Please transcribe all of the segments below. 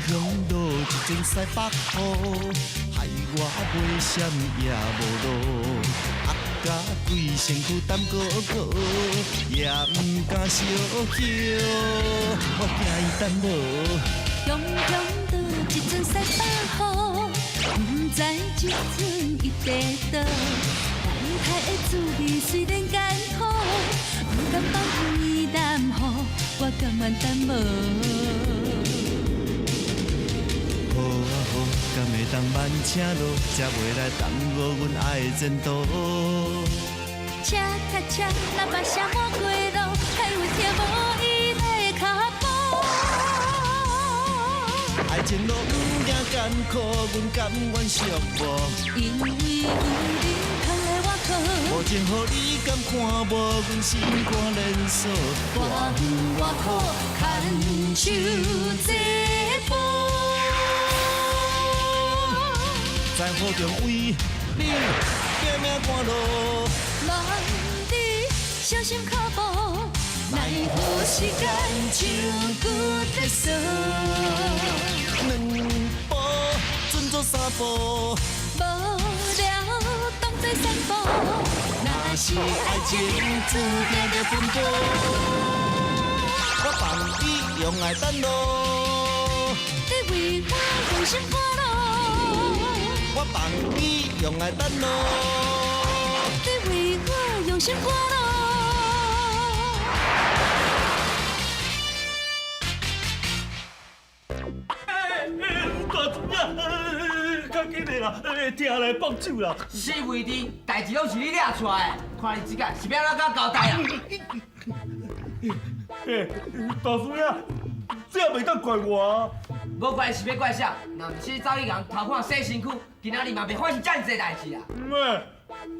雄落一陣西北雨，害我袂閃也無路，壓甲規身軀澹糊糊，也毋敢相叫，我驚伊等無。雄雄落一陣西北雨，毋知這陣伊佇佗。等待的滋味雖然艱苦，毋甘放伊耽雨，我甘願等無。好啊好，敢會當慢車路，才袂來耽誤阮愛的前途。車甲車，喇叭聲滿街路，害阮聽無伊的跤步。愛情路毋驚艱苦，阮甘願寂寞。因為有你通來我靠，無情予你敢看無，阮心肝連鎖。偌遠偌苦，牽手這步。在雨中為你拼命趕路，望你小心跤步，莫予時間像舊的鎖。兩步准做三步，無聊當作散步。若是愛情注定著奔波，我放你用愛等路，你為我用心趕路，我放你用愛等路，你為我用心趕路。大主啊，較緊的啦，疼來放手啦。死肥豬，代誌攏是你掠出來的，看你這個是欲按怎共我交代啊？欸，大師兄，這也袂當怪我啊。無怪是欲怪誰？若毋是走去共偷看洗身軀，今仔日嘛袂發生遮爾濟代誌啊！欸，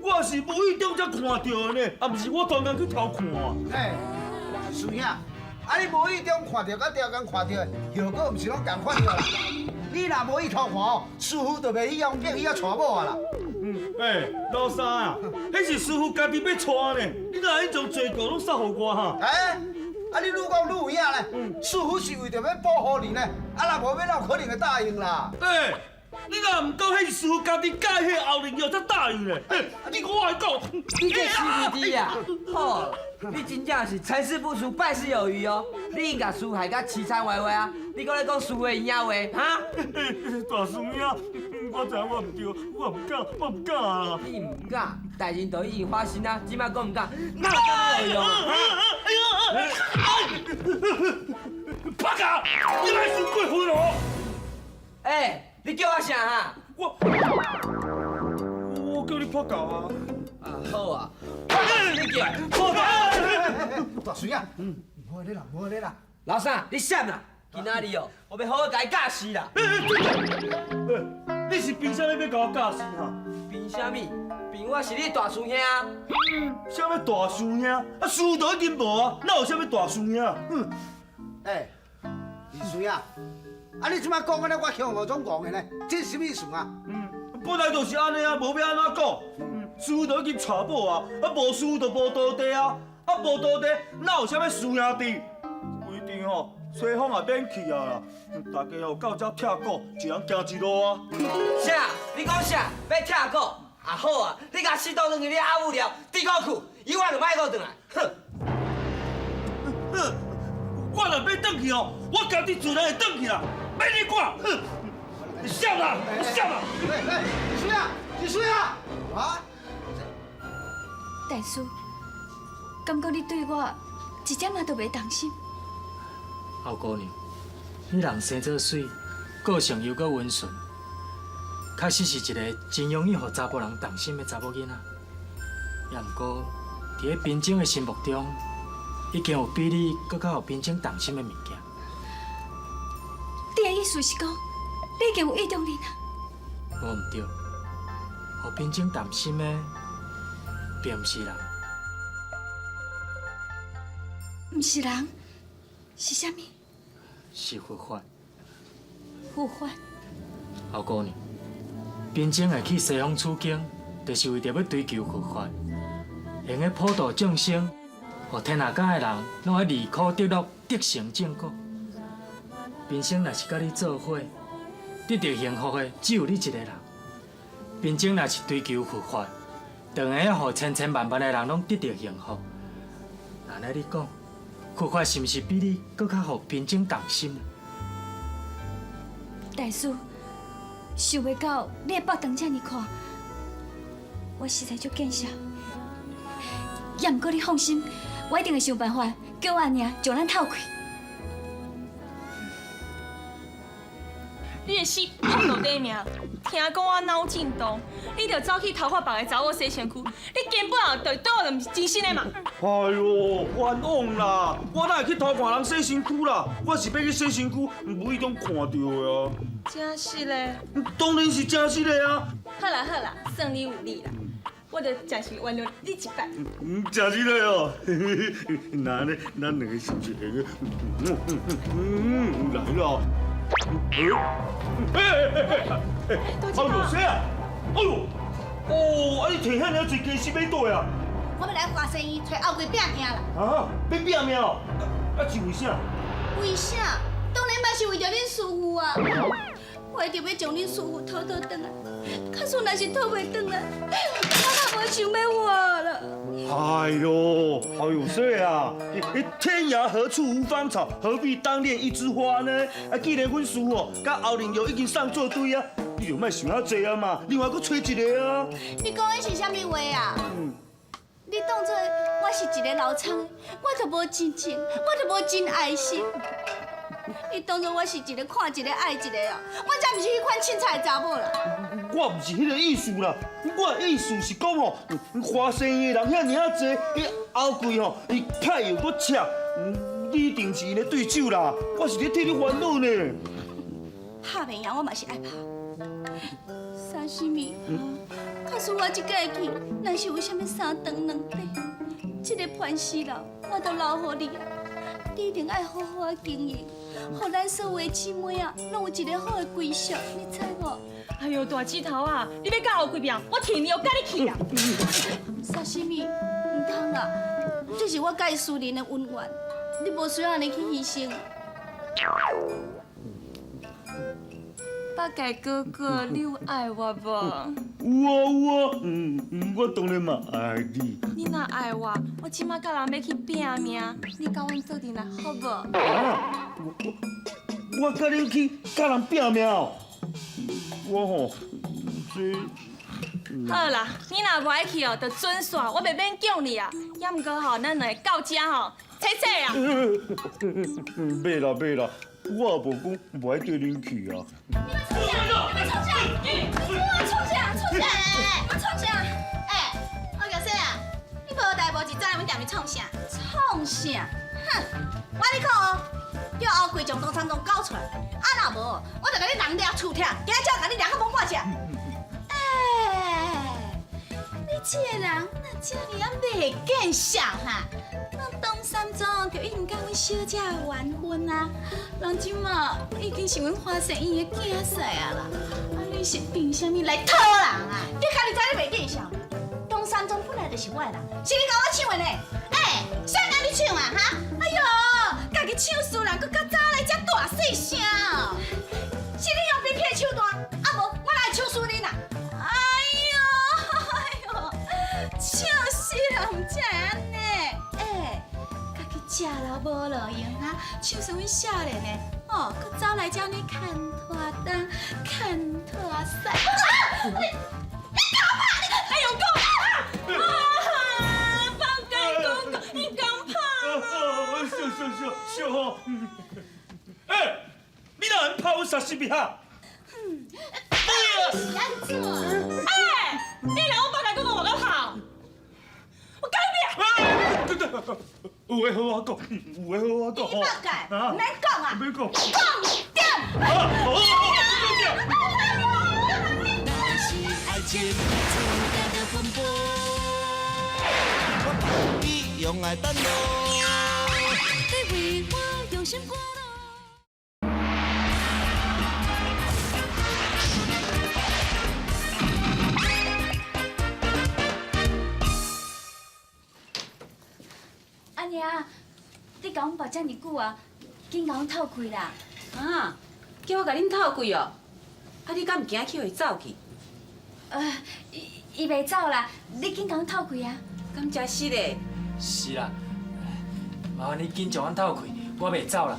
我是無意中才看著的呢，啊，毋是我專工去偷看。欸，師兄，啊你無意中看著，佮刁工看著的，效果毋是攏仝款著啦。你若無意偷看哦，師傅就袂去用變去遐娶某啊啦。欸，老三啊，彼是師傅家己欲娶呢，你哪會將罪過攏捒予我哈？欸，啊你愈講愈有影咧，師傅是為著欲保護你呢，啊若無欲哪有可能會答應啦？欸，你若毋講彼是師傅家己佮意彼個後靈藥才答應咧？欸，你我來講，你這死肥豬啊！好，你真正是成事不足，敗事有餘哦。你應共師傅害甲淒慘歪歪啊！你閣咧講師傅的閒話，哈？大師兄，我知影我毋對，我毋敢，我毋敢啦。你毋敢，代誌都已經發生啊，這擺講毋敢，哪有咁有用？哎呀！拍架！你莫傷過分哦！欸，你叫我啥哈？我叫你拍狗啊！啊好啊，你叫拍大師兄，毋好按呢啦，毋好按呢啦。老三，你閃啦！今仔日哦，我欲好好共伊教示啦。你是憑啥物欲共我教示哈？憑啥物？憑我是你大師兄啊！啥物大師兄？啊，師傅都已經無啊，哪有啥物大師兄？哼！欸，二師兄，啊你這擺講按呢，我向無總戇的呢？這是啥物意思啊？本來就是按呢啊，無欲按怎講？師傅都已經娶某啊，啊無師傅就無徒弟啊，啊無徒弟哪有啥物師兄弟？規定吼，西方也免去啊啦，大家吼到遮拆股，一人行一路啊。啥？你講啥？欲拆股？啊好啊，你共死倒轉去你阿母寮地庫去，永遠就莫閣轉來。哼！哼！我若欲轉去哦，我家己自然會轉去啦，免你管。哼！你笑啦！你笑啦！喂喂，二師兄，二師兄，啊！大師，感覺你對我一點仔都袂動心。後姑娘，你人生做媠，個性又閣溫順，確實是一个真容易予查埔人動心的查某囡仔。也毋過，佇咧貧精的心目中，已經有比你閣較予貧精動心的物件。你的意思是講，你已經有意中人啊？無毋對，予貧精動心的，並毋是人。毋是人，是啥物？是佛法。佛法。後姑娘，貧精會去西方取經，就是為著欲追求佛法，會用個普度眾生，予天下間的人攏愛離苦得樂，得成正果。平生若是佮你做伙，得著幸福的只有你一个人。平生若是追求佛法，当然欲予千千万万的人攏得著幸福。那按呢你讲，佛法是毋是比你閣較予平生動心？大師，想袂到你的腹腸遮爾闊，我實在足見笑。也毋過你放心，我一定會想辦法叫阿娘將咱鬥開。你會死破肚底命！聽講我腦震盪，你就走去偷看別个查某洗身軀，你根本就對我就毋是真心的嘛！哎喲，冤枉啦！我哪會去偷看人洗身軀啦？我是欲去洗身軀，無意中看著的啊！真實咧？當然是真實的啊！好啦好啦，算你有理啦，我就暫時原諒你一擺。嗯，真實的哦。那按呢，咱兩个是毋是會個？嗯，來啦！哎呦，哎哎哎哎！哎呦，誰啊？哎呦，哦，啊你提遐爾濟雞翅欲佗啊？我欲來華生醫揣後貴拼命啦！啊，欲拼命哦？啊是為啥？為啥？當然嘛是為著恁師父啊！我一定欲將恁師父討討轉來，假使若是討袂轉來，我嘛無想欲活啦！哎呦，哎呦，說啊，天涯何處無芳草，何必單戀一枝花呢？啊，既然阮師父佮後靈藥已經送做堆啊，你就莫想遐濟啊嘛，另外閣揣一个啊。你講的是啥物話啊？你當作我是一个老倉，我就無真情，我就無真愛心。你當作我是一个看一个愛一个哦，我才毋是彼款凊彩的查某啦。我毋是彼个意思啦，我的意思是講吼，華生的人遐爾仔濟，彼後貴吼，伊歹藥閣赤，你一定是𪜶的對手啦。我是咧替你煩惱呢。拍袂贏我嘛是愛拍。沙西米，假使我這擺去，若是有啥物三長兩短，這个盤絲樓我都留予你啊。你一定愛好好仔經營，予咱所有的姊妹啊，攏有一个好的歸宿，你知無？哎呦，大指頭啊，你欲佮後貴拼，我天你，我佮你去啦！沙西米，毋通啦，這是我佮伊私人的恩怨，你無需要按呢去犧牲。八戒哥哥，你有愛我無？有啊有啊，嗯，我當然嘛愛你。你若愛我，我這馬佮人欲去拼命，你佮阮做陣來好無？啊！我佮恁去佮人拼命哦？我吼，這……好啦，你若無愛去哦，就準煞，我袂勉強你啊。也毋過吼，咱兩个到遮吼，切切啊！袂啦袂啦，我也無講無愛綴恁去啊。你們創啥？你們創啥？你們創啥？創啥？你們創啥？欸，我叫說啊，你無代無誌走來阮店裡創啥？創啥？哼！我跟你講哦，叫後貴將東山莊交出來，啊若無，我就共你人掠厝拆，今仔才共你掠較無半隻。欸，你這个人哪這爾仔袂見識哈？咱東山莊就已經佮阮小姐完婚啊，人這馬已經是阮華生院的囝婿啊啦，啊你是憑啥物來討人啊？你家己知你袂見識？東山莊本來就是我的人，是你共我搶的呢？欸，誰共你搶啊？哈！哎喲，家己搶輸人，閣閣走來遮大細聲哦！是你用兵器的手段，啊無我哪會搶輸恁啊？哎喲，哎喲，笑死人，毋才會按呢？欸，家己食了無路用啊，搶輸阮少年的，哦，閣走來遮呢牽拖東，牽拖西。你幹嘛？哎喲，講啊！放開公公，你敢拍啊？笑笑笑笑吼！欸，你哪會拍阮沙西米哈？是按怎？欸，你來我八戒公公我敢拍？我改變。對對，有話好好講，有話好好講。八戒，毋免講啊，免講。講點。啊！好，講點。若是愛情注定著奔波，我不必用愛等咯。你為我用心趕路。阿娘，你共阮跋遮爾久啊，緊共阮鬥開啦！啊，叫我共恁透气哦。啊，你敢毋驚去予伊走去？伊伊袂走啦，你緊共透氣啊！敢真實的？是啦，麻煩你緊將阮透氣，我袂走啦。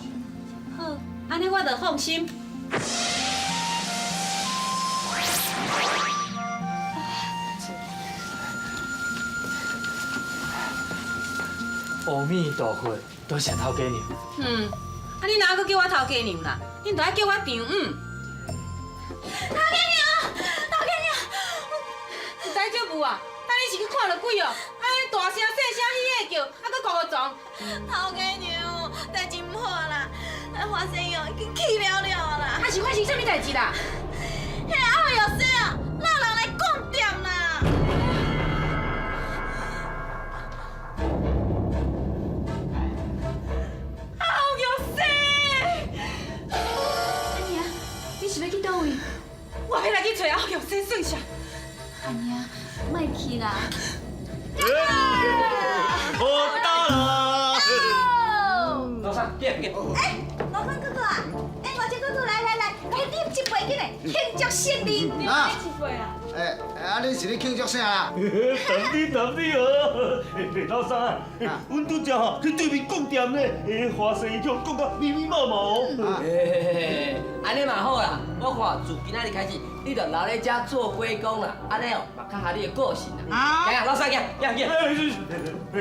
好，按呢我就放心。阿彌陀佛，多謝頭家娘。嗯，啊你哪閣叫我頭家娘啦？恁著愛叫我丈母。頭家娘，頭家娘，毋知這無啊？等你是去看著鬼哦？按呢大聲細聲彼个叫，啊閣講予撞。頭家娘，代誌毋好啦，咱華生哦已經去了了啦。啊是發生啥物代誌啦？彼个阿玉生啊，落人來講店啦。阿玉生，阿娘，你是欲去佗位？我欲來去揣阿玉生算數。阿娘，莫去啦。我到啦！老三，過來過來。哎，老康哥哥啊，哎，我這哥哥來來來，來啉一杯緊來，慶祝勝利。啊一杯啊！哎，啊，恁是咧慶祝啥啊？等你等你哦，老三啊，阮拄才吼去對面講店咧，華生伊叫講甲密密麻麻哦。嘿，按呢嘛好啦，我看自今仔日開始，你就留咧遮做龜公啦，按呢哦嘛較合你的個性啦。行，老三行，行行。哎哎，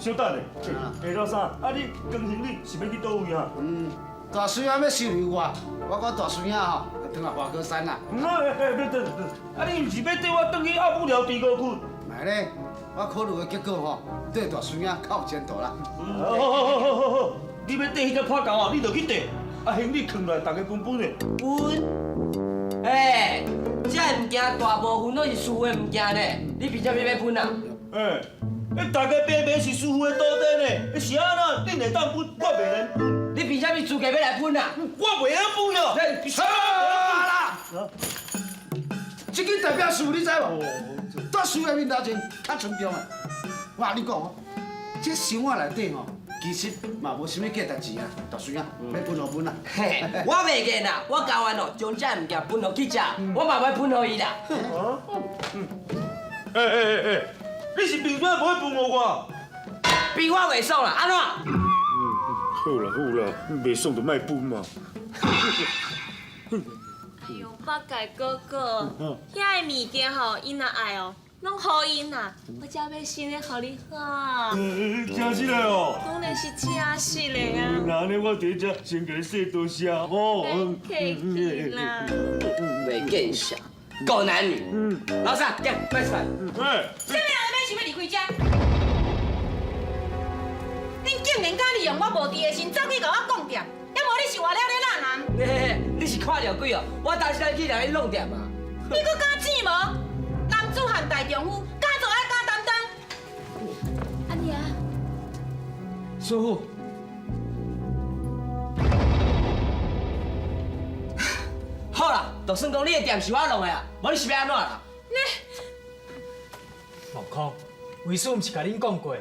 小等下，哎老三，啊你剛行你是欲去佗位啊？嗯，大師兄欲收留我，我講大師兄吼，轉來華歌山啦。哎哎，別等等，啊你毋是欲綴我轉去阿母寮豬五窟？莫咧，我考慮的結果吼，對大師兄較有前途啦。好好好好好好，你欲綴彼隻破狗啊，你就去綴。啊，行李囥來，大家分分的。分？哎，這物件大部分攏是師傅的物件呢，你憑啥物欲分啊？哎，大家白白是師傅的徒弟呢，是按怎？恁會當分，我袂能分。你憑啥物資格欲來分啊？我袂曉分咯。好啦，這間代表師傅你知無？在師傅的面頭前較尊重啊。我佮你講哦，這生活內底吼，其實嘛無啥物價值錢啊，大師兄，欲分予分啦。嘿，我袂見啦，我甘願哦，將這物件分予記者，我嘛欲分予伊啦。哎哎哎哎，你是憑啥無欲分予我？比我袂爽啦，按怎？好啦好啦，袂爽就莫分嘛。哎喲，八戒哥哥，遐个物件吼，𪜶若愛哦，攏予𪜶啦，我才欲新的予你好。真實的哦。當然是真實的啊。那按呢，我佇遮先共你說多謝吼。客氣啦。袂見笑，狗男女。老三，行，莫出來。哎。啥物人欲想欲離開遮？恁竟然敢利用我無佇的時陣走去共我講店，猶無你是活了咧爛男？嘿嘿，你是看著鬼哦？我當時來去共你弄店啊。你閣敢錢無？男子漢大丈夫，敢做愛敢擔當。阿娘，師傅。好啦，就算講你的店是我弄的啊，無你是欲按怎啦？你，悟空，為師毋是共恁講過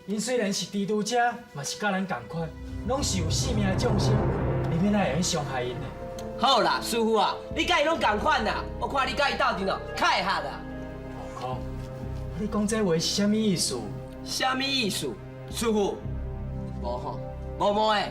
，𪜶雖然是蜘蛛精，嘛是佮咱仝款，攏是有性命的眾生，你欲哪會用傷害𪜶呢？好啦，師傅啊，你佮伊攏仝款啦，我看你佮伊鬥陣哦，較會合啦。悟空，你講這話是啥物意思？啥物意思？師傅，無吼，無無的，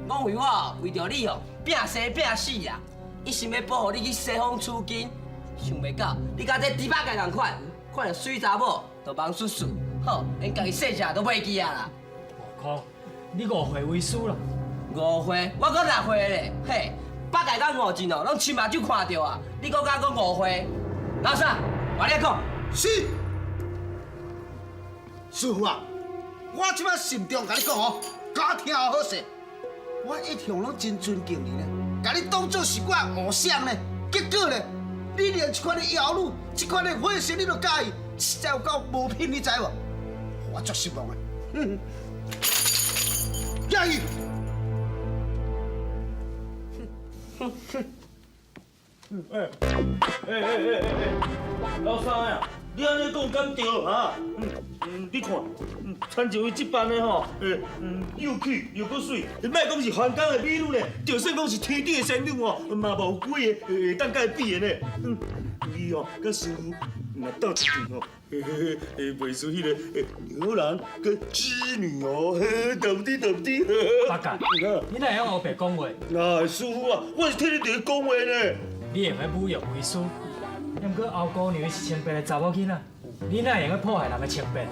講為我為著你哦，拼生拼死啦，一心欲保護你去西方取經，想袂到你佮這豬八戒仝款，看著媠查某就茫術術，好，連家己細隻都袂記啊啦。悟空，你誤會為師啦。誤會？我講六歲咧，嘿。八戒佮悟淨哦，攏親目睭看著啊！你閣敢講誤會？老三，我咧講。是。師傅啊，我這擺心中共你講哦，佮我聽好勢。我一向攏真尊敬你呢，共你當做是我偶像呢。結果呢，你連這款的妖女、這款的火星你都佮意，實在有夠無品，你知無？我足失望的。嗯。亞伊。哎哎哎哎哎，老三呀，你按呢講敢對哈？你看，親像伊這般的吼，又氣又閣媠，莫講是凡間的美女呢，就算講是天頂的仙女吼，嘛無幾个會當佮伊比的呢。伊哦，佮師父若鬥一場吼，嘿嘿嘿，袂輸彼个牛郎佮織女哦，對不對？對不對？八戒，你哪會用烏白講話？啊，師父啊，我是替你佇咧講話呢。你會用侮辱為師，毋過後姑娘是清白的查某囡仔，你哪會用破壞人的清白？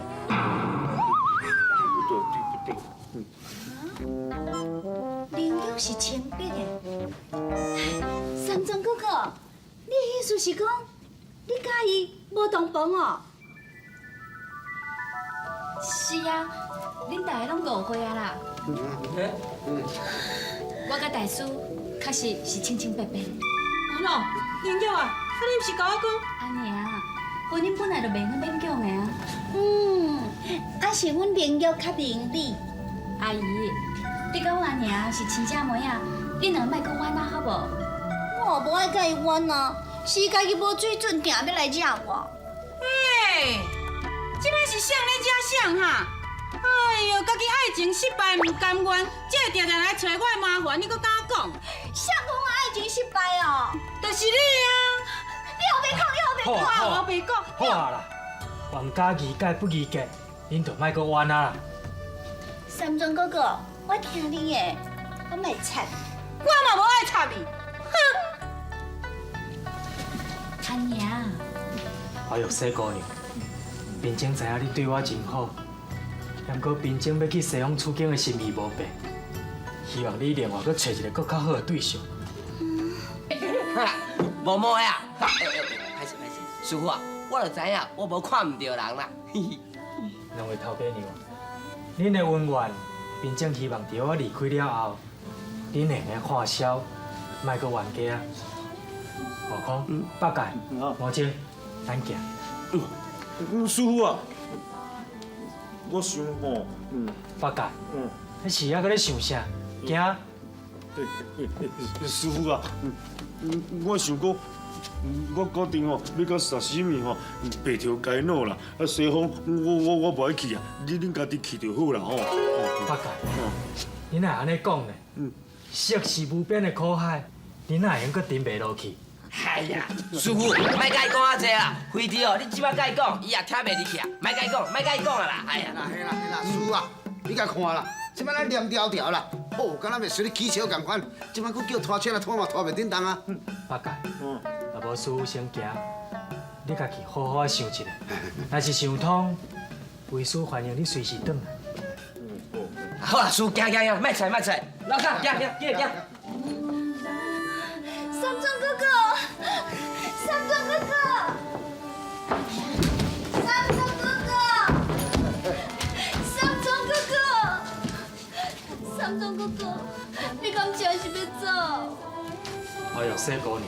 對不對？對不對？玲玉是清白的，三庄哥哥，你的意思是講，你佮伊無同房哦？是啊，恁大家攏誤會啊啦。我佮大師確實是清清白白。阿喏，玲玉啊，啊你毋是共我講？阿娘，婚姻本來就袂用勉強的啊。啊是阮玲玉較明理。阿姨，你佮阮阿娘是親姐妹仔，恁兩个莫閣冤啊，好無？我無愛佮伊冤啊，是伊家己無水準，定欲來惹我。欸，這擺是誰咧惹誰哈？哎呦，家己愛情失敗毋甘願，這會定定來揣我的麻煩，你閣敢講？誰講我愛情失敗哦？就是你啊！你後邊講，你後邊講，好我袂講。好啊啦，冤家宜解不宜結，恁就莫閣冤啊啦。三莊哥哥，我聽你的，我莫插。我嘛無愛插你。哼！阿娘，哎喲，小姑娘，平靜知影你對我真好，毋過平靜欲去西方取經的心意無變，希望你另外閣揣一个閣較好的對象。無毛的啊！歹勢歹勢，師父啊，我就知影，我無看毋著人啦。兩位頭家娘，恁的恩怨，平靜希望佇我離開了後，恁會用看消，莫閣冤家啊。悟空、八戒、悟淨，咱行。師父啊，我想吼，八戒，你是猶閣咧想啥？行。師父啊，我想講，我決定吼，欲佮沙西米吼白頭偕老啦。啊，西方我無愛去啊，恁家己去就好啦吼。八戒，你哪會按呢講呢？色是無邊的苦海，你哪會用閣沉袂落去？哎呀，師父，莫共伊講遐濟啦，非得哦，你這擺共伊講，伊也聽袂入去啊。莫共伊講，莫共伊講啊啦。哎呀，嘿啦嘿啦，師父啊，你共看啦，這擺咱黏條條啦，哦，敢若袂隨你起笑仝款，這擺閣叫拖車來拖嘛拖袂振動啊。八戒，若無師父先行，你家己好好仔想一下，若是想通，為師歡迎你隨時轉來。好啦，師父，行行行，莫揣莫揣，老卡，行行，行行。三莊哥哥，三莊哥哥，三莊哥哥，三莊哥哥，三莊哥哥，你敢真是欲走？哎喲，小姑娘，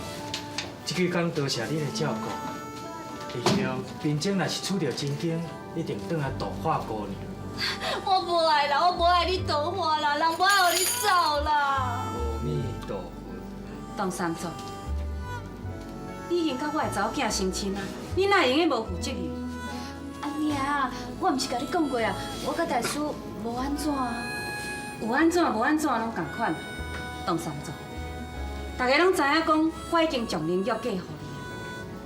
這幾工多謝你的照顧，以後平靜若是取著真經，一定轉來度化姑娘。我無愛啦，我無愛你度化啦，人無愛予你走啦。阿彌陀佛。董三祖，你已經佮我的查某囝成親啊，你哪會用得無負責任？阿娘，我毋是共你講過啊，我佮大師無按怎啊。有按怎無按怎攏仝款。董三祖，大家攏知影講，我已經將玲玉嫁予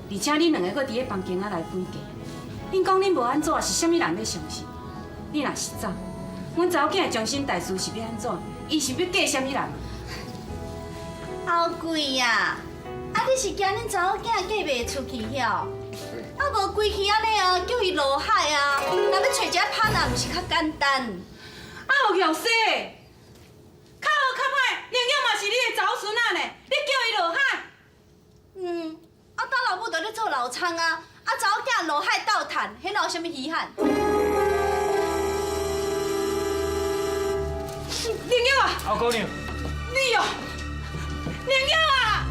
你，而且恁兩个閣佇咧房間仔內幾家，恁講恁無按怎，是啥物人咧相信？你若是走，阮查某囝的終身大事是欲按怎？伊是欲嫁啥物人？後貴啊！啊，你是驚恁查某囝嫁袂出去遐？啊，無規氣按呢啊，叫伊落海啊，若欲揣一个伴仔，毋是較簡單？啊，予強勢，較好較歹，玲玉嘛是你的查某孫仔呢，你叫伊落海？啊，當老母就咧做老倉啊，啊，查某囝落海鬥趁，彼哪有啥物稀罕？玲玉啊！後姑娘，你哦，玲玉啊！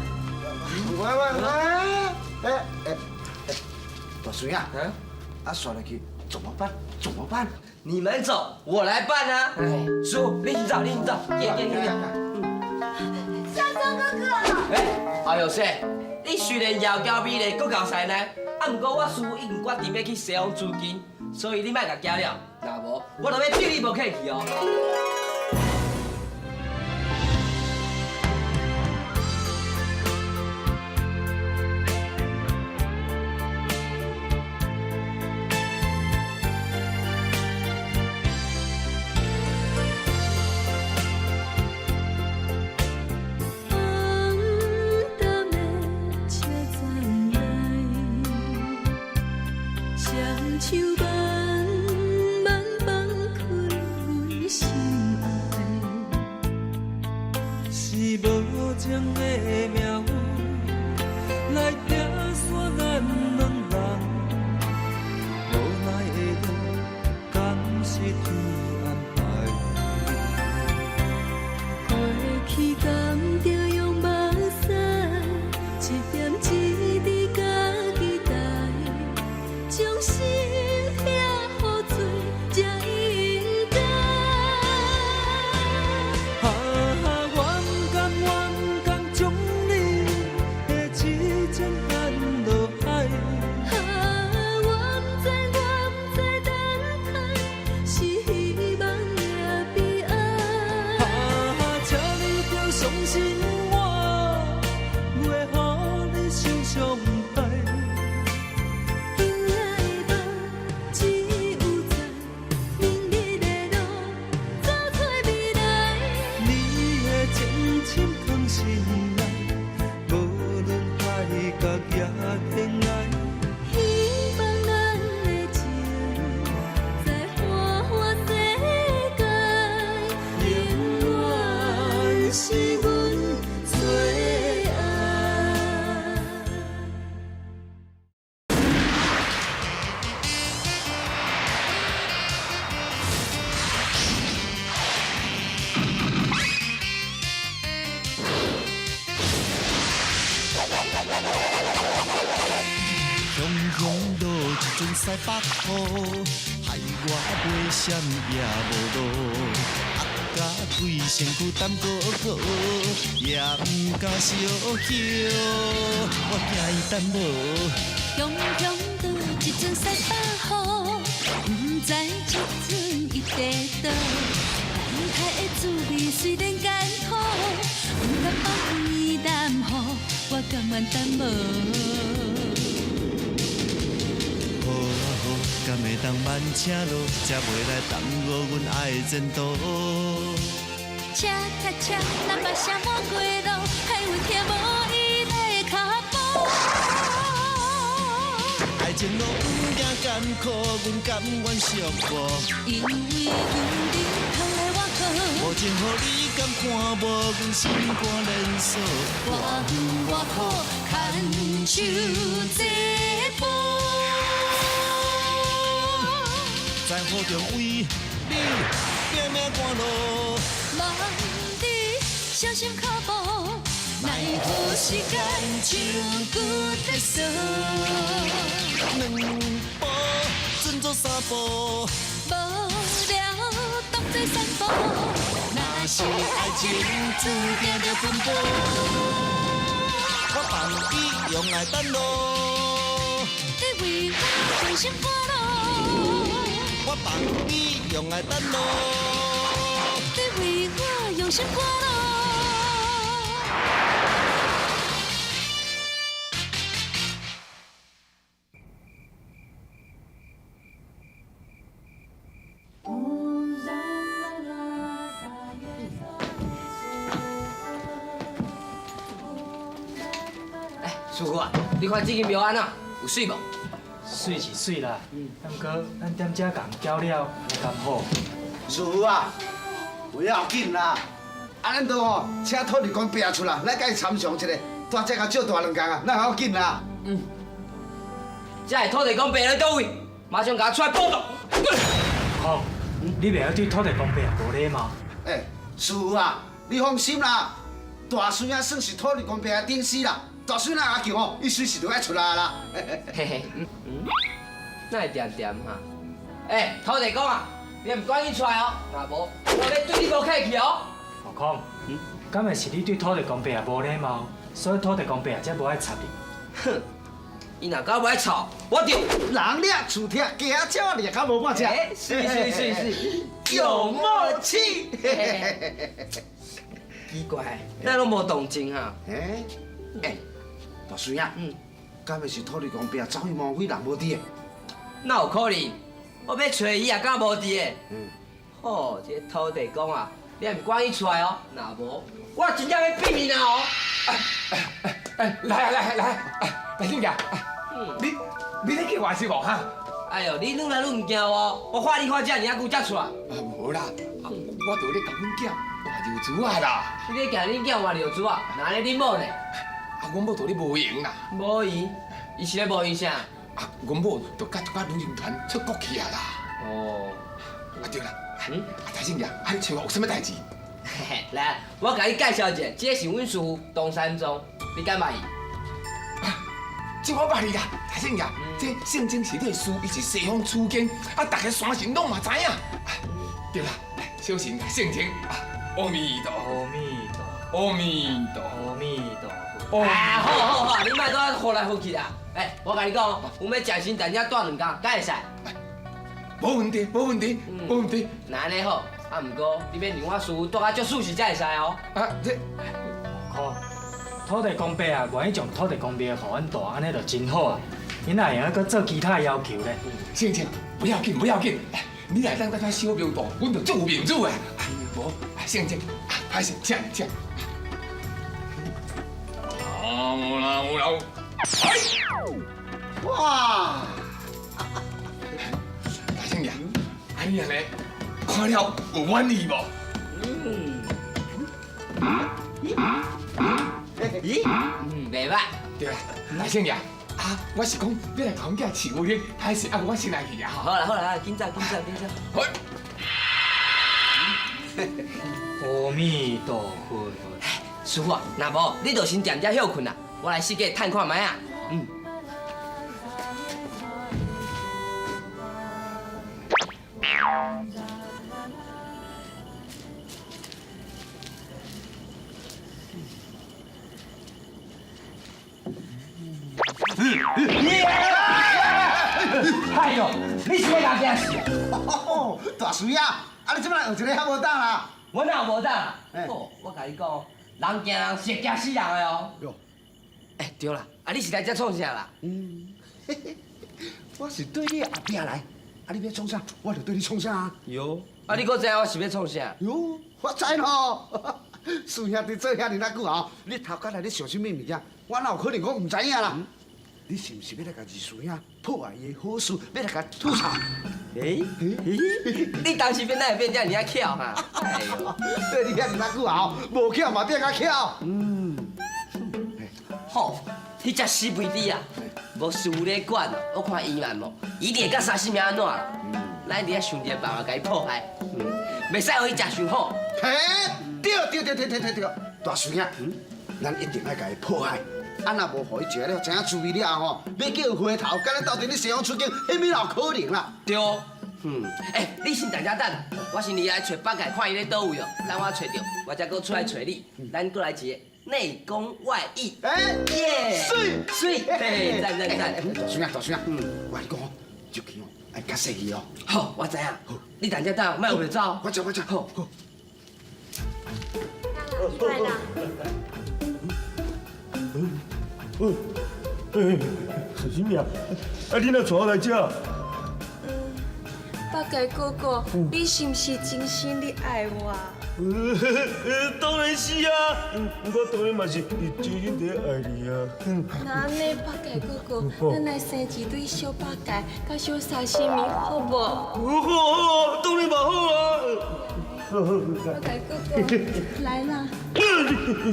喂喂喂，哎哎哎，大孫啊，啊，煞落去怎麼辦？怎麼辦？你們走，我來辦啊！叔，你先走，你先走，行行行。三莊哥哥。哎，哎呦，說，你雖然窈窕美麗，閣夠師奶，啊，毋過我師父已經決定欲去西方取經，所以你莫共惊了，若無我就欲對你無客氣哦。西北雨，害我袂闪也无路，压甲规身躯担高高，也毋敢相叫，我惊伊等无。雄雄倒一阵西北雨，毋知这阵伊伫佗。等待的滋味虽然艰苦，毋甘放伊耽误，我甘愿等无。好啊好，敢会当慢车路，才袂来耽误阮爱的前途。车甲车，咱捌啥无过路，害阮听无伊的脚步。爱情路毋惊艰苦，阮甘愿寂寞。因为阮日通来我好。无情予你甘看无，阮心肝连锁。我远我苦，牵手这步。在雨中为你拼命赶路，望你小心脚步，奈何时间像骨在锁。两步准做三步，无聊当作散步。若是爱情注定著奔波，我放你用爱等路，你为我用心赶路。我放你用爱等路，你为我用心赶路。哎，师傅啊，你看这间庙按怎？有媠无？媠是媠啦，不过咱踮遮共搅了，按呢敢好？师傅啊，不要紧啦，啊，咱都吼请土地公伯出来，来共伊参详一下，大只共借大两工啊，那要紧啦。嗯，这个土地公伯咧佗位？马上共我出来报道。好，你袂晓对土地公伯无礼貌。哎，师傅啊，你放心啦，大孙仔算是土地公伯的顶司啦，大孙仔阿强哦，伊随时都爱出来啦。嘿嘿，嗯嗯，哪会恬恬哈？哎，土地公啊，你毋赶紧出来哦，若无我欲对你无客气哦。悟空，敢会是你对土地公伯无礼貌，所以土地公伯才无爱插你？哼，伊若敢欲吵，我就人掠厝拆，鸡仔鸟掠较无半只。是是是是，有默契。奇怪，咱拢无动静哈。哎哎，大孙啊，敢会是土地公伯走去魔鬼人无伫的？哪有可能？我欲揣伊也敢无伫的？吼，这个土地公啊，你也毋赶伊出来哦，若无，我真正欲变面啊哦！哎，来啊来来，大兴爷，你咧叫我是无哈？哎呦，你愈来愈毋惊我，我喊你喊遮尔啊久才出来。啊，无啦，我著咧共阮囝换尿珠仔啦。你咧惊恁囝换尿珠仔？那按呢恁某呢？啊，阮某著咧无闲啦。无闲？伊是咧无闲啥？啊，阮某著佮一寡旅行团出国去啊啦。哦，啊对啦，啊大兴爷，啊你揣我有啥物代志？嘿嘿，来，我共你介绍一下，这个是阮师父唐三藏，你敢捌伊？这我捌你啦，大圣爷，这圣经是你的师，伊是西方取经，啊，逐个山神拢嘛知影。对啦，小神圣经，阿弥陀，阿弥陀，阿弥陀，阿弥陀佛。啊，好好好，你莫搁呼来呼去啦。哎，我共你讲，阮欲食先，但遮住两工，敢会使？无问题，无问题，无问题。那按呢好，啊，毋过你欲让我师父住较足舒适才会使哦。啊，这，好，土地公伯啊，愿意将土地公庙予阮住，按呢就真好啊。𪜶哪会用阁做其他要求咧？圣经，不要紧，不要紧，你来当咱小庙住，阮就足有面子的。无，圣经，歹势，请请。哇！大圣爷，啊你按呢看了有满意无？咦，袂歹。对啦，大圣爷，啊，我是讲你来共阮囝饲牛奶，歹势啊，我先来去啊。好啦好啦，紧走紧走紧走。好。阿弥陀佛。师父啊，若无你就先踮遮歇睏啦，我来四界探看觅啊。嗯。哎呦，你是欲共惊死啊？大孙啊，啊你这摆学一个遐无胆啦？我哪有无胆？哦，我共你讲，人惊人是会惊死人的哦。哟，哎，对啦，啊你是来遮创啥啦？我是对你后壁来，啊你欲创啥，我就对你创啥啊。哟，啊你阁知影我是欲创啥？哟，我知咯。师兄弟做遐尔仔久吼，你头壳内咧想啥物物件？我哪有可能讲毋知影啦？你是毋是欲来共二师兄破坏伊的好事，欲来共吐槽？哎，你当时变哪会变遮尔仔巧哈？哎呦，对你遐尔仔久吼，无巧嘛变较巧。嗯，好，彼只死肥猪啊，无师父咧管，我看伊嘛无，一定会佮沙西米按怎？咱伫遐想一个办法，共伊破坏，袂使予伊食伤好。嘿，对对对对对对对，大师兄，咱一定爱共伊破坏。啊，若无予伊食了，知影滋味了后吼，欲叫伊回头，佮咱斗阵咧西方取经，彼物哪有可能啦？对，哎，你先佇遮等，我先入来揣北界，看伊咧佗位哦。等我揣著，我才阁出来揣你。咱阁来一个内功外艺。哎，耶，媠媠，嘿，赞赞赞！大孙啊，大孙啊，我共你讲哦，入去哦，爱较细腻哦。好，我知影。你佇遮等，莫有走。我知我知。好。好。来啦。哎，小心啊！啊，你哪带我来遮？八戒哥哥，你是毋是真心咧爱我？当然是啊，我当然嘛是真心伫爱你啊。那按呢，八戒哥哥，咱来生一对小八戒，佮小沙西米，好无？好好，当然嘛好啊。八戒哥哥，来啦！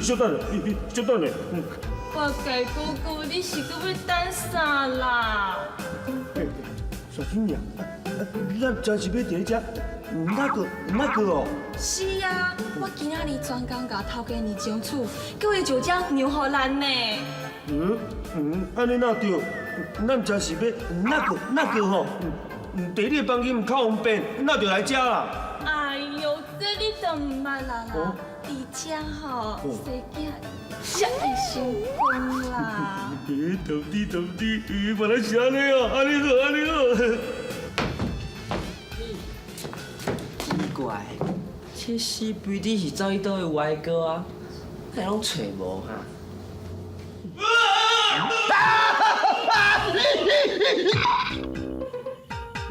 小等下，小等下。八戒哥哥，你是阁欲等啥啦？小心娘，咱真是欲伫遮那个那个哦。是啊，我今仔日专工共头家娘争取，叫伊就遮让予咱呢。嗯嗯，按呢哪对？咱真是欲那个那个吼。伫你的房间毋较方便，那就来遮啦。哎哟，这你都毋捌啦啦，伫遮吼，生囝才会成功啦。对不起，对不起，原来是按呢哦，按呢好，按呢好。奇怪，这死肥猪是走去佗位歪哥啊？哪会拢揣无哈？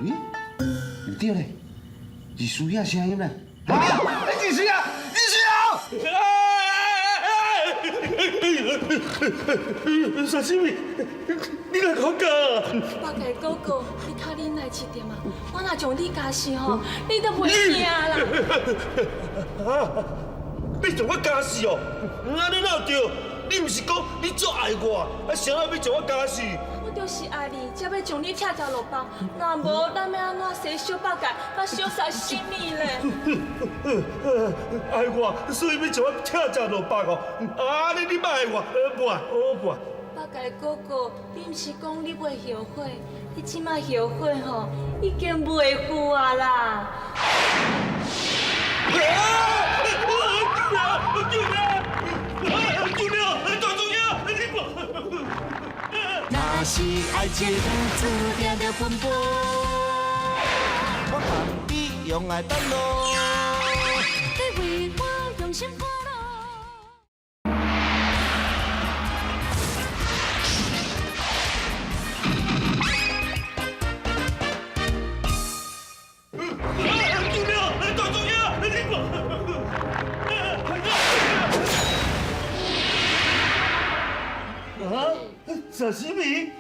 咦，唔对咧，是师兄声音咧。啊！你是谁啊？你是谁啊？沙西米，你来讲假？八戒哥哥，你较忍耐一点啊！我若将你加死吼，你都袂惊啦。你将我加死哦？按呢哪有对？你毋是讲你足爱我，啊，啥人欲将我加死？我就是爱你，才欲将你拆食落腹。若无，咱欲按怎生小八戒，佮小沙西米咧？爱我，所以欲将我拆食落腹哦。啊，你莫爱我，不爱，我不爱。八戒哥哥，你毋是讲你袂后悔？你这摆后悔吼，已经袂赴啊啦！救命！救命！大主兄，你若是爱情注定著奔波，我甘你用爱等路。你为我用心看路。救命！大主兄，你啊！沙西米？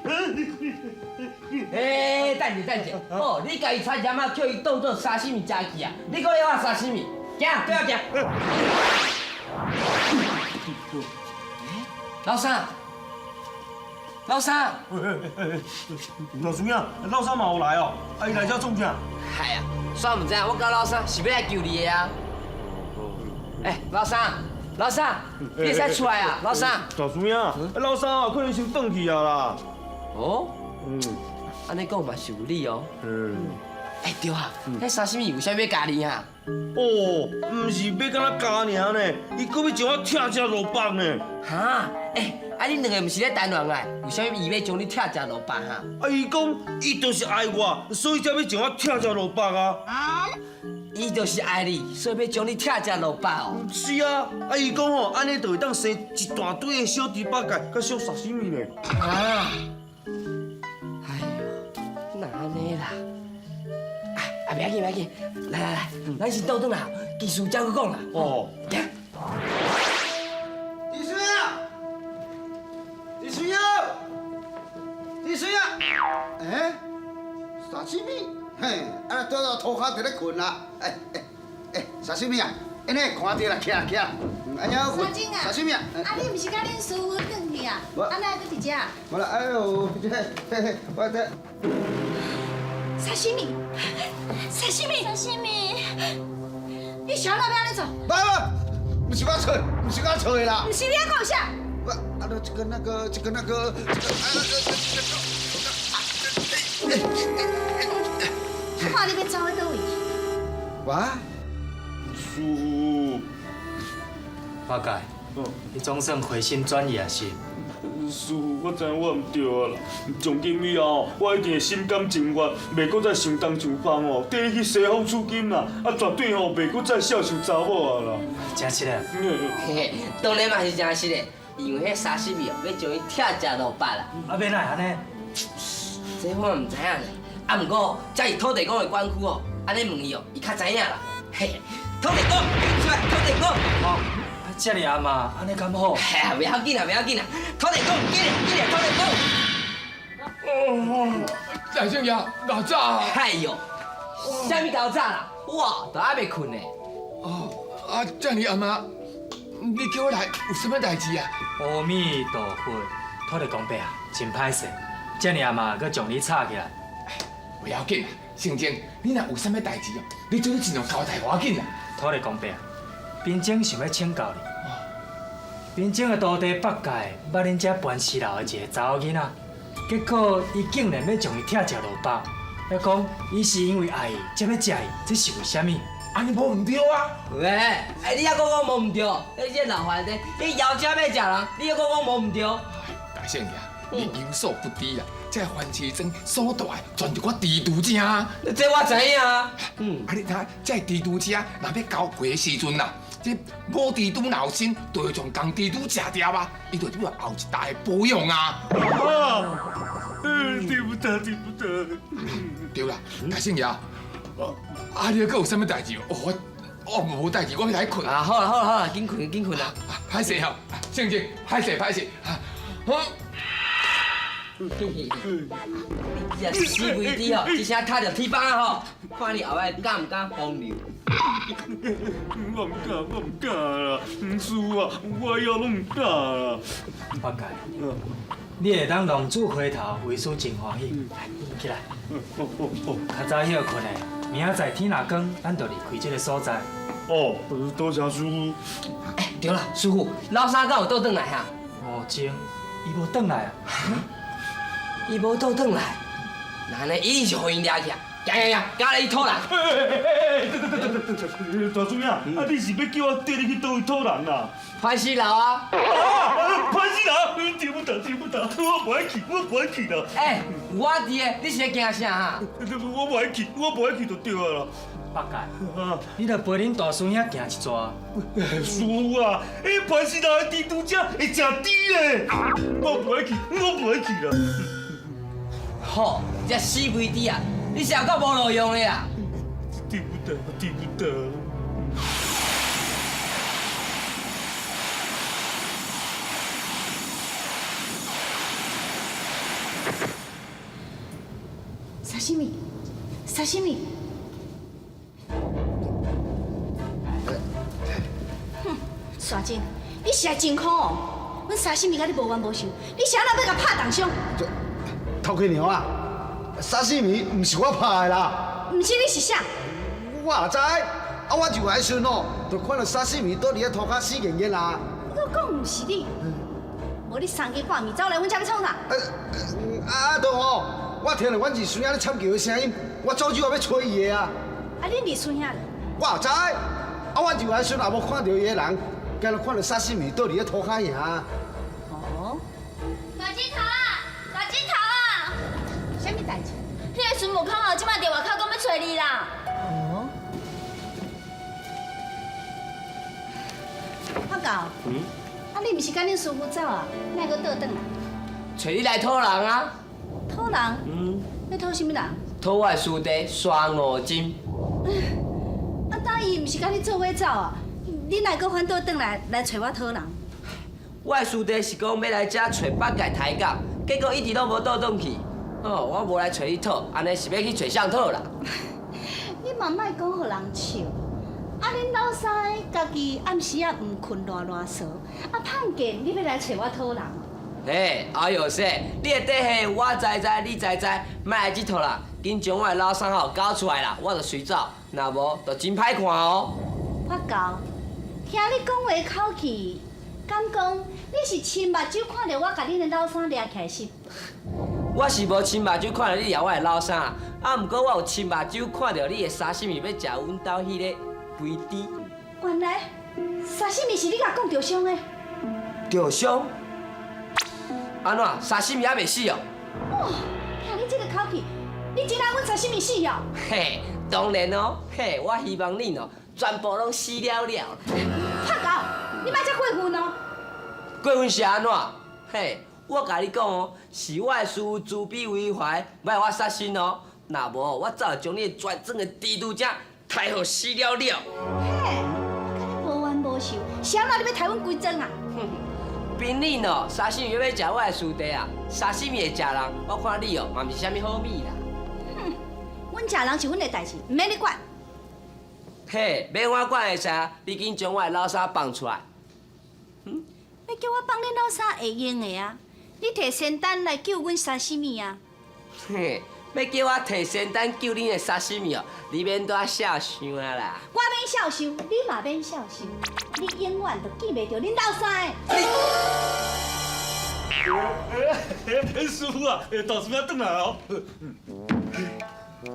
欸，等者等者，哦，你共伊掺盐仔，叫伊当做沙西米食去啊？你阁要我沙西米？行，对我行。老三，老三，老师啊，老三嘛有来哦，啊，伊来遮创啥？哎呀，煞毋知影，我佮老三是欲来救你的啊。欸，老三，老三，你会使出来啊，老三。大师兄，老三啊，可能先转去啊啦。哦，按呢讲嘛是有理哦。欸，对啊，彼沙西米有啥欲共你啊？哦，毋是欲干焦加尔呢，伊阁欲将我拆食落腹呢。哈？欸，啊恁两个毋是咧谈恋爱，为啥物伊欲将你拆食落腹哈？啊，伊讲伊就是爱我，所以才欲将我拆食落腹啊。伊就是爱你，所以欲将你拆食落腹哦。是啊，啊伊讲吼，按呢就会当生一大堆的小猪八戒佮小沙西米呢。啊！哎呦，哪按呢啦？啊，袂要紧，袂要紧，来来来，咱先倒转来，技术再阁讲啦。哦。行。二叔啊！二叔啊！二叔啊！欸，沙西米，嘿，啊，倒到涂跤伫咧睏啦。欸欸欸，沙西米啊，按呢看著啦，起来起来，按呢好睏。沙西米啊，啊，你毋是佮恁师傅转去啊？啊，哪会阁伫遮？无啦，哎呦，这嘿嘿，我这。沙西米，沙西米，沙西米，你啥人欲按呢做？不不，毋是我揣，毋是我揣的啦。毋是你还阁有啥？我啊，这个那个，这个那个，这个啊，这个。看你欲走去佗位？我？师父。八戒，你总算回心转意啊是？师父，我知影我毋对啊啦。从今以后，我一定会心甘情愿，袂阁再想东想西哦，缀你去西方取经啦。啊，绝对吼袂阁再肖想查某啊啦。真实的。嘿嘿，当然嘛是真实的，因为彼沙西米哦，欲将伊拆食落腹啦。啊，欲哪会按呢？这我毋知影咧。啊，毋过这是土地公的管区哦，按呢问伊哦，伊较知影啦。嘿，土地公，出来，土地公。哦，遮尔暗嘛，按呢敢好？嘿啊，袂要紧啦，袂要紧啦。土地公，紧来，紧来，土地公。哦，大圣爷，老早啊！哎呦，啥物够早啦？我都还袂睏呢。哦，啊，遮尔暗啊，你叫我来有啥物代志啊？阿弥陀佛，土地公伯啊，真歹势，遮尔暗嘛，阁将你吵起来。袂要紧啦，圣经，你若有啥物代志哦，你做你尽量交代我紧啦。土地公伯啊，贫僧想欲请教你。贫僧的徒弟八戒捌恁遮盘丝楼的一个查某囡仔，结果伊竟然欲将伊拆食落腹，还讲伊是因为爱伊才欲食伊，这是为啥物？按呢无毋对啊！喂，哎，你犹阁讲无毋对？你这老番的，你枵食欲食人，你犹阁讲无毋对？大圣爷，你有所不知啦，這番茄庄所住的全是我蜘蛛精。這我知影啊。啊，你睇，這蜘蛛精若欲交配的時陣啊，這母蜘蛛若有心，就會將公蜘蛛食掉啊，伊就對後一代的保養啊。對不得，對不得。對啦，大聖爺，啊，你閣有啥物代誌？我我無代誌，我欲來睏。啊，好啦好啦好啦，緊睏緊睏啦。歹勢吼，聖經，歹勢歹勢。好。你這死肥豬吼，一聲踢著鐵板啊吼！看你後擺敢毋敢風流？我毋敢，我毋敢啦，師父啊，我以後攏毋敢啦。八戒，你會當浪子回頭，為師真歡喜。起來，較早歇睏的，明仔載天若光，咱就離開這個所在。哦，多謝師父。欸，對啦，師父，老三敢有倒轉來哈？吳精，伊無轉來啊？伊無倒轉來，那按呢一定是予𪜶掠去啊！行行行，佮你去討人。大師兄，啊你是欲叫我綴你去佗位討人啊？潘西樓啊！啊，潘西樓，對不得，對不得，我無愛去，我無愛去啦。欸，有我佇的，你是咧驚啥哈？我無愛去，我無愛去就對啊啦。八戒，你著陪恁大師兄行一逝。師父啊，彼潘西樓的蜘蛛精會食豬的，我無愛去，我無愛去啦。好，這死肥豬啊！你是有夠無路用的啦！對不得，對不得。沙西米，沙西米。哼，沙真，你實在真可哦！阮沙西米佮你無冤無仇，你是按怎欲共拍重傷？頭家娘啊，沙西米毋是我拍的啦。毋是你是啥？我也知，啊，我入來時陣哦，就看到沙西米倒佇咧塗跤死硬硬啦。你閣講毋是你？無你三更半暝走來阮遮欲創啥？啊對吼，我聽著阮二孫仔咧慘叫的聲音，我走走啊欲揣伊的啊。啊，恁二孫仔咧？我也知，啊，我入來時陣也無看著伊的人，干焦看著沙西米倒佇咧塗跤爾。哦。大指頭啊，大指頭啊！啥物代誌？彼個孫悟空哦，這擺佇外口講欲揣你啦。哦。阿狗。嗯。啊，你毋是佮恁師傅走啊？哪會閣倒轉來？揣你來討人啊！討人？嗯。欲討啥物人？討我的師弟沙悟淨。啊，當伊毋是佮你做伙走啊？你哪會閣反倒轉來來揣我討人？我的師弟是講欲來遮揣八戒抬槓，結果一直攏無倒轉去。哦，我無來揣你討，按呢是欲去揣誰討啦？你嘛莫講予人笑。啊，恁老三家己暗時仔毋睏賴賴趖，啊，胖見你欲來揣我討人？嘿，哎喲說，你的底細我知知，你知知，莫來這套啦，緊將我的老三吼交出來啦，我就隨走，若無就真歹看哦。發狗，聽你講話口氣，敢講你是親目睭看著我共恁的老三掠起來是？我是無親目睭看著你掠我的老三，啊，毋過我有親目睭看著你的沙西米欲食阮兜彼个肥豬。原來沙西米是你共講著傷的。著傷？按怎？沙西米猶未死哦？哦，聽你這个口氣，你真當阮沙西米死哦？嘿，當然哦，嘿，我希望恁哦，全部攏死了了。拍狗，你莫遮過分哦！過分是按怎？嘿，我共你講哦，是我的師父慈悲為懷，莫予我殺身哦。若無，我早就將你的全庄的蜘蛛精刣予死了了。嘿，我佮你無冤無仇，是按怎你欲刣阮規庄啊？憑恁哦，沙西米欲食我的師弟啊，沙西米會食人，我看你哦，嘛毋是啥物好米啦。哼，阮食人是阮的代誌，毋免你管。嘿，免我管會使，你緊將我的老三放出來。嗯？欲叫我放恁老三會用的啊？你提仙丹來救阮沙西米啊？嘿，欲叫我提仙丹救恁的沙西米哦，你免拄仔痟想啊啦。我免痟想，你嘛免痟想，你永遠都見袂著恁老三的。欸，師父啊，大師兄轉來哦。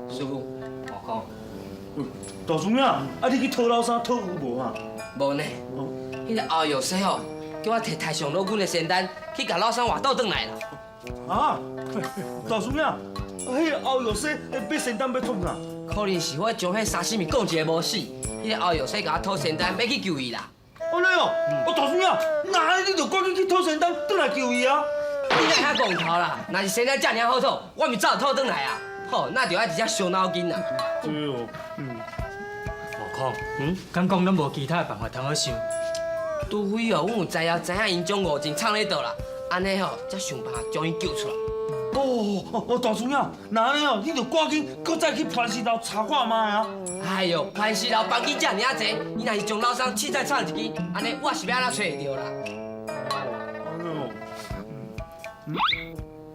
師父，我講。大師兄，啊你去討老三討有無啊？無呢。彼个後藥師吼，叫我提太上老君的仙丹去共老三活倒轉來啦。啊，大师兄，彼个后药师欲仙丹欲创啥？可能是我将彼沙西米讲一个无死，彼个后药师共我讨仙丹，欲去救伊啦。按呢哦，哦大师兄，那你就赶紧去讨仙丹，转来救伊啊！你哪会遐戆头啦？若是仙丹遮尔好讨，我毋早讨转来啊！吼，那就爱直接伤脑筋啦。对哦，悟空，敢讲拢无其他的办法通好想？除非哦，阮有知影知影𪜶将五情藏咧佗啦，按呢吼，才想办法将𪜶救出来。哦哦，大师兄，那按呢哦，你就赶紧阁再去磐石楼查看觅啊！哎哟，磐石楼房间遮尔仔济，伊若是将老三凊彩藏一支，按呢我是欲按怎揣会著啦？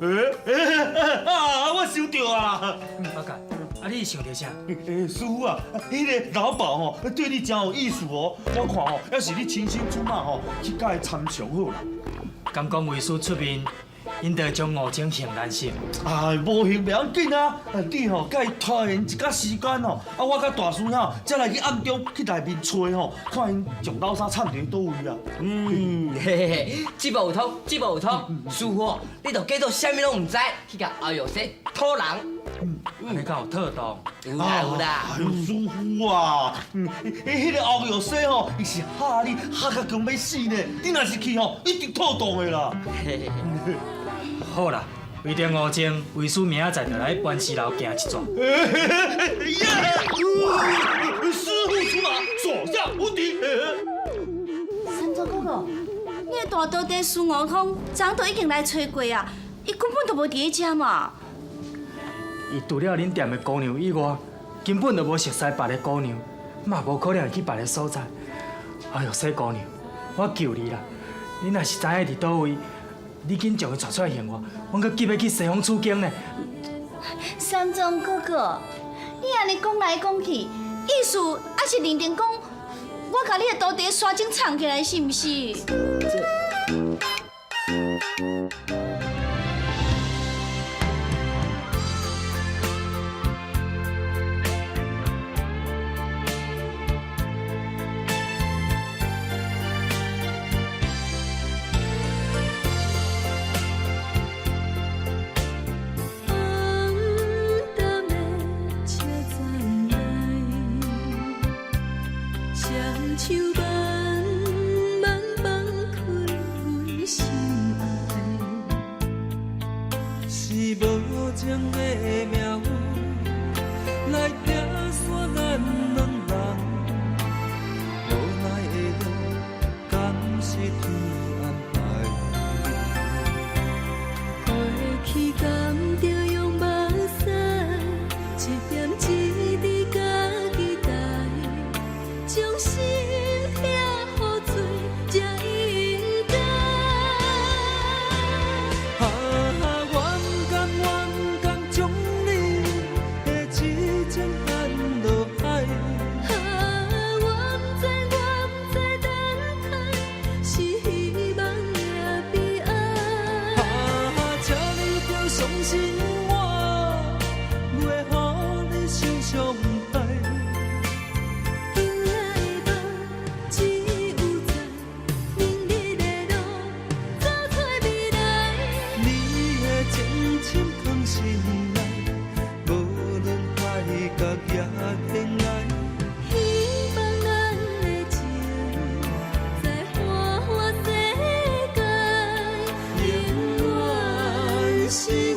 欸欸啊！我想著啊！八戒，啊你想著啥？欸，师傅啊，彼个老鸨吼对你真有意思哦。我看吼，犹是你亲身出马吼，去共伊参详好啦。敢讲为师出面，𪜶就会将五情行难成。哎，无行袂要紧啊！你吼，共伊拖延一寡时间吼，啊，我佮大师兄才来去暗中去内面揣吼，看𪜶将老三藏伫佗位啊。嗯，嘿嘿嘿，这步有通，这步有通。师傅，你就假做啥物拢毋知，去共后药师讨人。按呢敢有妥当？有啦有啦。哎呦，师傅啊，彼个后药师吼，伊是吓你吓甲强欲死呢。你若是去吼，一定妥当的啦。好啦，为著五情，为师明仔载就来磐石楼行一转。耶！师傅出马，所向无敌。三祖哥哥，你的大徒弟孙悟空，昨都已经来揣过啊，伊根本就无伫咧遮嘛。伊除了恁店的姑娘以外，根本就无熟似别个姑娘，嘛无可能会去别个所在。哎哟，细姑娘，我求你啦，你若是知影伫佗位，你紧将伊带出来还我，阮阁急欲去西方取经呢。三藏哥哥，你按呢讲来讲去，意思犹是认定讲我共你的徒弟沙僧藏起来，是毋是？红灯的车站内，双手慢慢放开阮心爱。是无情的命运来拆散咱两人，无奈的路，敢是天安排？过去敢著用目屎，一点一滴家己担，将心痛予做才应该。啊，我不甘，我不甘将你的痴情放落海。啊，我不知，我不知，等待是希望也悲哀。啊，请你著相信我，袂予你受伤害。今来梦只有在明日的路，走找未来。你的情深藏心内，无论海角也天涯。希望咱的情在花花世界永远是。